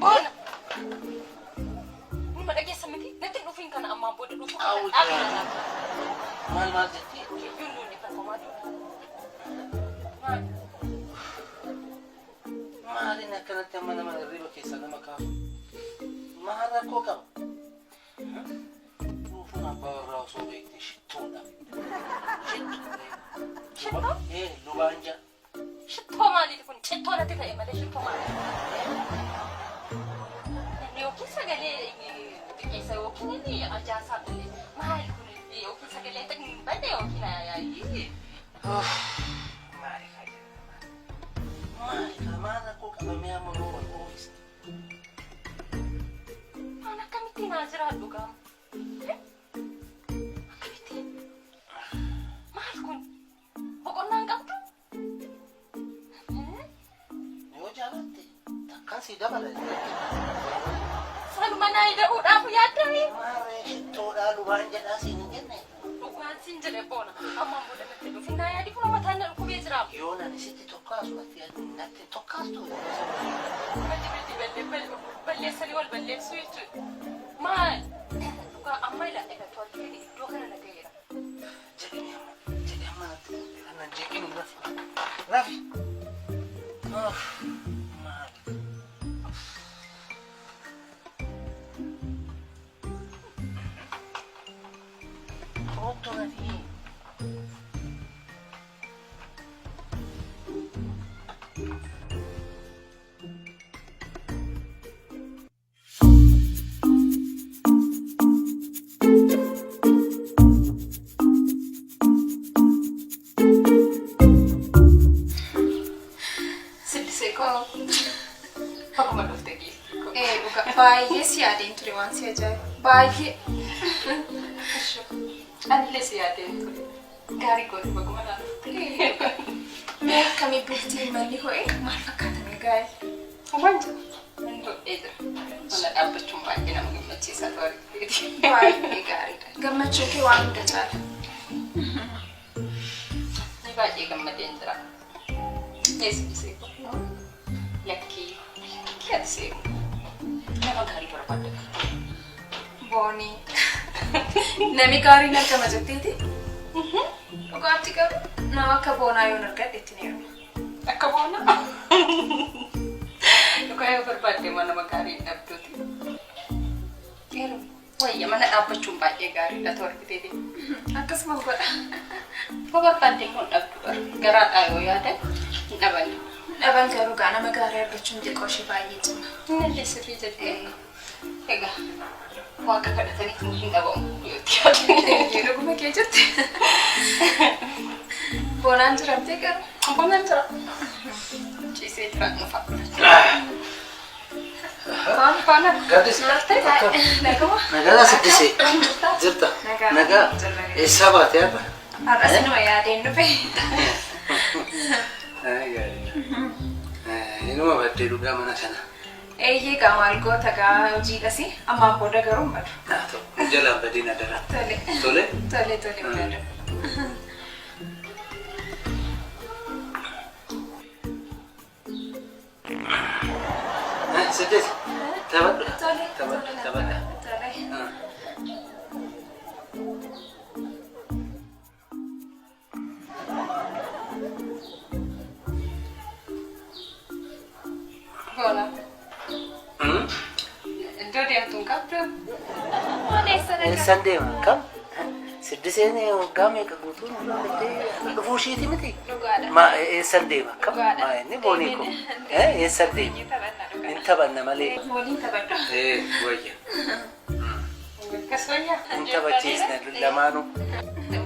Boona. Numa dhageessa miti natti hin dhufiin kana ammaan booda dhufuu kana Awwi dhaabi jiraata. na Maal maal jettee? Kiyyuun nuuni kan homaa jiru. Maali? Maaliin akkanatti amma nama hirriba keessaa nama kaasu? Maal rakkoo qaba? Dhuufuun abbaa warraa osoo beekte shittoodha. Shittoo. Shittoo? Ee lubaanja. Shittoo maaliiti kun? Cittoo natti ta'e malee shittoo maaliiti? Namni yookiin sagalee xiqqeessa yookiin inni ajaasaa balleessa. Maali kun yookiin sagalee hin badde yookiin ayii. Maali kaa jedhama? Maali kaa maal rakkoo qaba mee amma yoo wal oofiste? Waan akkamittiin haa jiraadhu gaama? Akkamittiin? Maal kun? Boqonnaa hin qabdu? Yoo jaalatte takkaan sii dabala. Sanuma naa ida'uudhaaf yaaddame. Maarree shittoodhaa lubaan jedhaa siin hin jenne. Dhugaan siin jedhe boona. Ammaan booda natti dhufi naa yaadi kun mataan na dhukkubee jira. Yoo nani sitti tokkaasu ati natti hin tokkaastu. Balli balli balleessanii wal balleessuu jechuudha. Maal? Dhugaa amma ila ila toltee iddoo kana na ga'eera. Jedhini amma jedhi amma natti nan jeeqin rafi. Rafi. Maali? Kottu rafi. Siddisee koo. Akkuma dhufte giiftii koo. Ee dhugaa baay'ee si yaadeen ture waan si ajaa'ibu. Baay'ee. Anillee si yaadeen ture. Gaarii goote baguma naa dhufte. Mee akkamii bultiin manni ho'e maal fakkaata mee gaa'el? Waan jira. Manni ho'ee jira. Mana dhaabbachuun baay'ee nama gammachiisa ture. Baay'ee gaariidha. Gammachuun kee waan hunda caala. Ni baay'ee gammadeen jira. Eessisee koo. Lakkii. Lakkii ati seeku. Nama gaarii barbaadda. Boonii. Nami gaariin argama jetteeti? Dhugaatti garuu nama akka boonaa yoon argadhe ittiin heeruma. Akka boonaa. Dhugaa yoo barbaadde immoo nama gaarii hin dhabduuti. Heerumi. Wayya mana dhaabbachuun baay'ee gaariidha toora fiteeti. Akkasumas godha. Yoo barbaadde immoo hin dhabdu bara. Garaadhaa yoo yaadan hin dhaban. Dhaban garuu gaa nama gaarii argachuun xiqqoo ishee baay'ee cima. Innillee sirrii jettee. Egaa waaqa kadhataniif hin dhabamu yoo itti yaadani. Dhuguma kee jette. Boonaan jiramtee garuu. Boonaan jira. Ciisee jira nufa. Faana faana. Gaddis. Martee. Naguma. Nagaa siddisee. Jirta. Nagaa. Nagaa. Eessaa baate har'a? Har'as inuma yaadeen dhufe. Inuma baddee dhugaa mana kana. Eeyyee gaa maal goota gaa hojiidhasi ammaan booda garuu hin badu. Haa ta'u. Jalaan badiin adaraa. Tole. Tole. Tole tole badu. Siddeet. Taphadhu. Tole. Taphadhu. Taphadha. Tole. Boona. Iddoo deemtu hin qabdu. Maal eessa dhaqa? Eessan deema? Kam? Siddiseen waggaa meeqa guutuu nurraa baddee dhufuu ishiiti miti? Dhugaadha. Ma eessan deema? Kam? Dhugaadha. Maa inni boonii koo? Eessan deema? Deemnee taphanna dhugaadha. Hin taphanna malee. Waliin taphadhu. Ee wayya. Akkas wayya. Hin taphachiisne lamaanuu.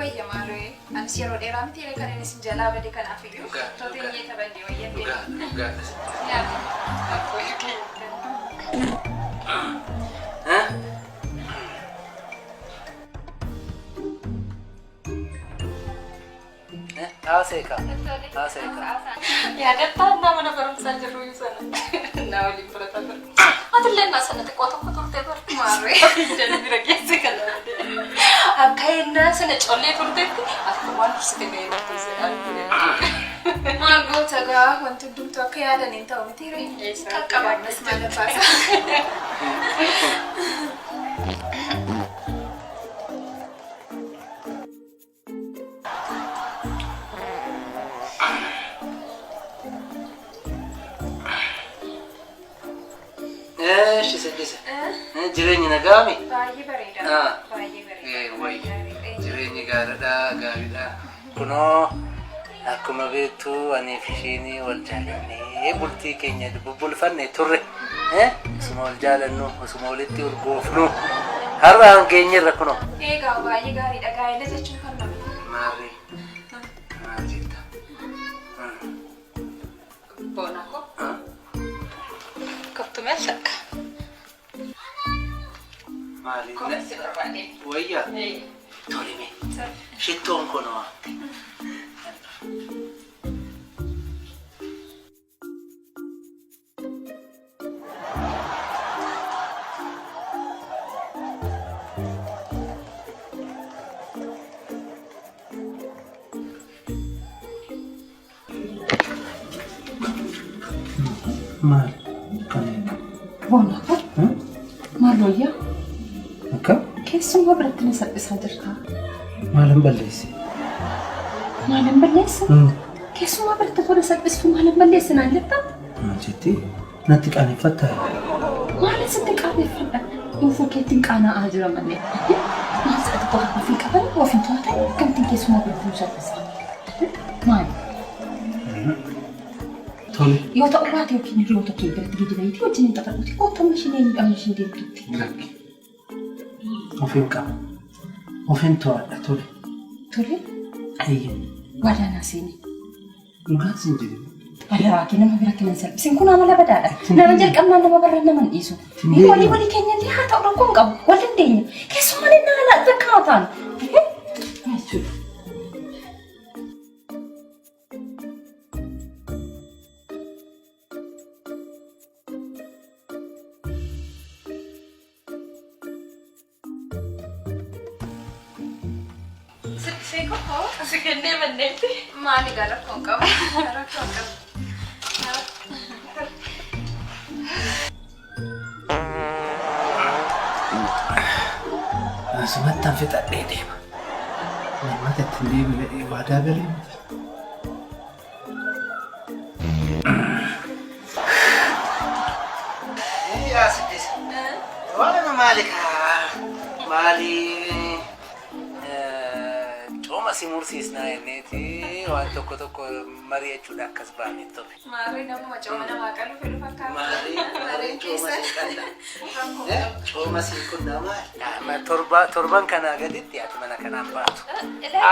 Wayya maaloo anis yeroo dheeraa miti kan inni isin jalaa bade kanaaf iyyuu Dhugaa, toota dhugaa. iyyee taphanne wayya Dhugaa dhugaa. Nyaata. Akkoo keenya. Haasee kaa. Haasee kaa. Yaadattaa innaa mana barumsaa jirru sana. Naa waliin barataa ture. Atillee innaa sana xiqqoo tokko turte bar. Maarree. Jedhu bira geesse kana. Akka innaa sana collee turtetti akka waan dursite ga'ee turte jedhaan ture. Maal goota gaa wanti hundumtuu akka yaadan hin ta'u miti ree. Qaqqabaannas maal baasa. Eeshi siddise. Jireenyi nagaami? Baay'ee bareeda. Ah. Baay'ee bareeda. Wayya. Jireenyi gaariidha, gaariidha. Kunoo akkuma beektu anii fi isheen wal jaalannee bultii keenya bubbulfanne turre. Osuma wal jaalannu, osuma walitti urgoofnu. Har'a geenyerra kunoo. Eegaa baay'ee gaariidha. Gaa'ela jechuun kan nama. Maarree. Maal jetta? Boona koo. Kottu meel takka. Maali? Kophee si barbaade. Wayya. Tolime. Shittoon kunoo. Maali? Kan Boona koo. Maal wayyaa? Akka? Keessumaa biratti na salphisaa jirta. Maalin balleesse? Maalin balleessa? Keessumaa biratti tola salphistu maalin balleessa naan jetta? Maal jetti? Natti qaaneffattaa? Maalin sitti qaaneffadha? Dhuunfuu keettiin qaana'aa jira malee. Maal si'a tokko kan ofii qaban ofiin to'atan akkamittiin keessumaa biratti nu salphisa? Maali? Tole. Yoo ta'u baate yookiin hiriyoota kee biratti gadi bahiitii wajjin hin taphadhuuti. Kottu amma isheen eenyudha amma isheen deemtutti. Lakki. Ofiin qaba. Ofiin to'adha tole. Tole Ayya. waadaa seeni. Dhugaan sin jedhe. Adaraa kee nama biratti nan salphisin kun amala badaadha. Nama jalqabnaan nama barra nama hin dhiisu. Hin Walii walii keenya illee haa ta'u rakkoo hin qabu. Wal dandeenya. Keessumaa inni haala bakka haa taanu. Jechuudha. Siddisee koo. Si kennee manneetti. Maali gaa rakkoon qabu? Rakkoon qabu. Asumattan fixadhee deema. Lammata ittiin deebi'ee waadaa galee miti. Yaa siddise. Waan maali kaa? Maali? Cooma si mursiisnaa jenneeti waan tokko tokko mari'achuudha akkas baanee turre. Maarree namuma cooma namaa qalu fedhu fakkaata. Maarree Maarreen cooma keessa. si qalla. Rakkoo qabu. Cooma si qunnaa maali? Torba torban kanaa gaditti ati mana kanaan baatu.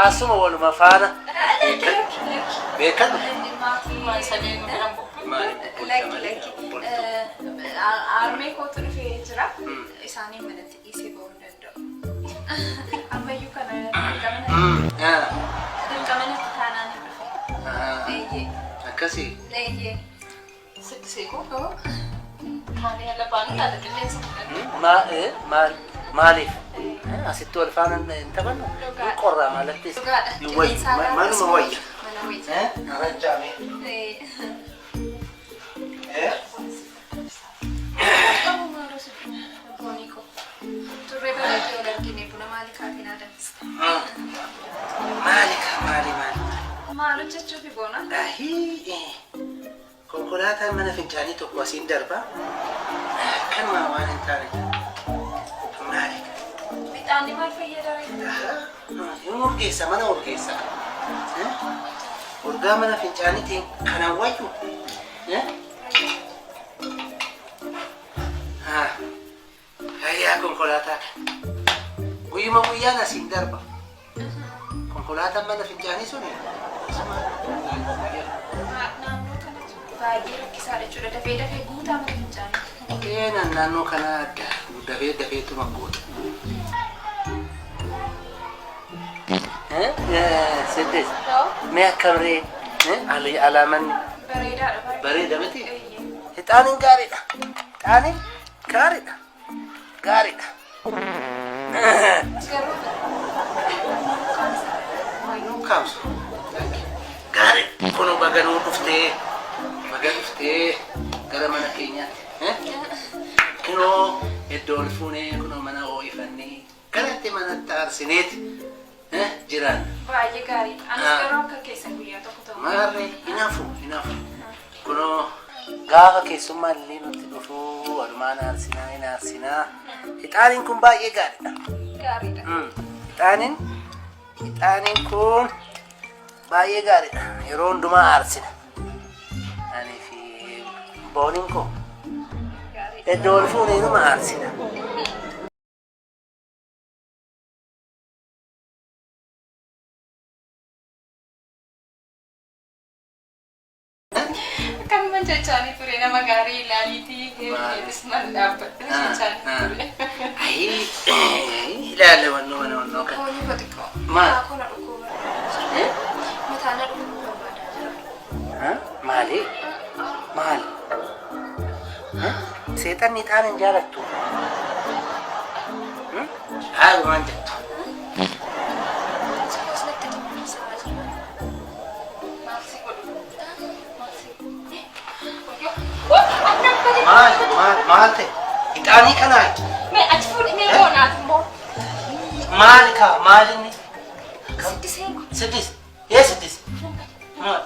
Asuma waluma faana. Lakki lakki lakki. Beekadhu. Maatii. Sadeen nu biran bubbultu. Maali Lakki lakki. Armee kootu dhufee jira. Isaanii manatti dhiisee bahuu hin danda'u. Ammayyuu kana dirqama natti taanaan hin dhufe. Eeyyee. Akkasii. Eeyyee. Siddisee koo. Maali haala baanu taata qilleensa fudhanne. Maaliif? Asitti wal faana hin taphannu? Dhugaadha. Qorraa maalattis. Dhugaadha. Hin wayyu. Qilleensa haaraa Manuma wayya. Mana wayya. Arranjaame. Qabu maaloo si boonii koo. Turree bareedee wal argine buna maali kaatiin aadamsita. Maali kaa maali maali? Maal hojjechuufi boona? Ahii. Konkolaataan mana fincaanii tokko asiin darba. Kanuma waan hin taane. Maali kaa? Mixaanni maal fayyada ree? Hin urgeessa mana urgeessa. Urgaa mana fincaaniitiin kanan wayyu. Hayyaa konkolaataa kana. Guyyuma guyyaan asiin darba. Konkolaataan mana fincaanii suni asuma guyyuma guyyaa. Naannoo kanatti baay'ee rakkisaadha jechuudha. Dafee dafee guutaa mana fincaanii. Seenaan naannoo kanaa adda dafee dafeetuma guuta. Siddis. Mee akkam ree? Alaamanni Bareedaadha baay'ee. bareeda miti? Eeyyee. Ixaaniin gaariidha. Ixaaniin gaariidha. Gaariidha. Garuu Nu kaamsu. Gaariidha. Maarree kunoo baga nuu dhuftee baga dhuftee gara mana keenyaatti. Kunoo iddoo ol fuunee kunoo mana ho'ifannee garatti manatti aarsineeti jiraan. Baay'ee gaariidha. Anis Ah. garuu akka keessan guyyaa tokko ta'u. Maarree hinaafu hinaafu. Kunoo gaafa keessummaa illee nutti dhufu walumaan aarsinaa hin aarsinaa. Ixaaniin kun baay'ee gaariidha. Gaariidha. Ixaaniin ixaaniin kun baay'ee gaariidha. Yeroo hundumaa aarsina. Ani fi booniin koo Gaariidha. iddoo ol fuunee numa aarsina. Akkanuma jechaanii ture nama gaarii ilaaliitii heerumeetis mana dhaabbadhu jechaanii ture. Ayi ilaalla wannoo mana wannoo kana. Boonii koo xiqqoo. Maal? Mataa koo na dhukkubuu barbaadaa jira. Mataa na dhukkubuu barbaadaa jira. Maali? Maali? Seexanni ixaana hin jaalattu. Haa waan jettu. Xiqqoos natti xiqqoosaa jira. Maal si godhu? Maal si godhu? Maal maal maal ta'e? Ixaanii kanaa Mee achi fuudhi mee boonaaf immoo. maali kaa maali inni? Siddisee Siddis. Ee siddis. Maal?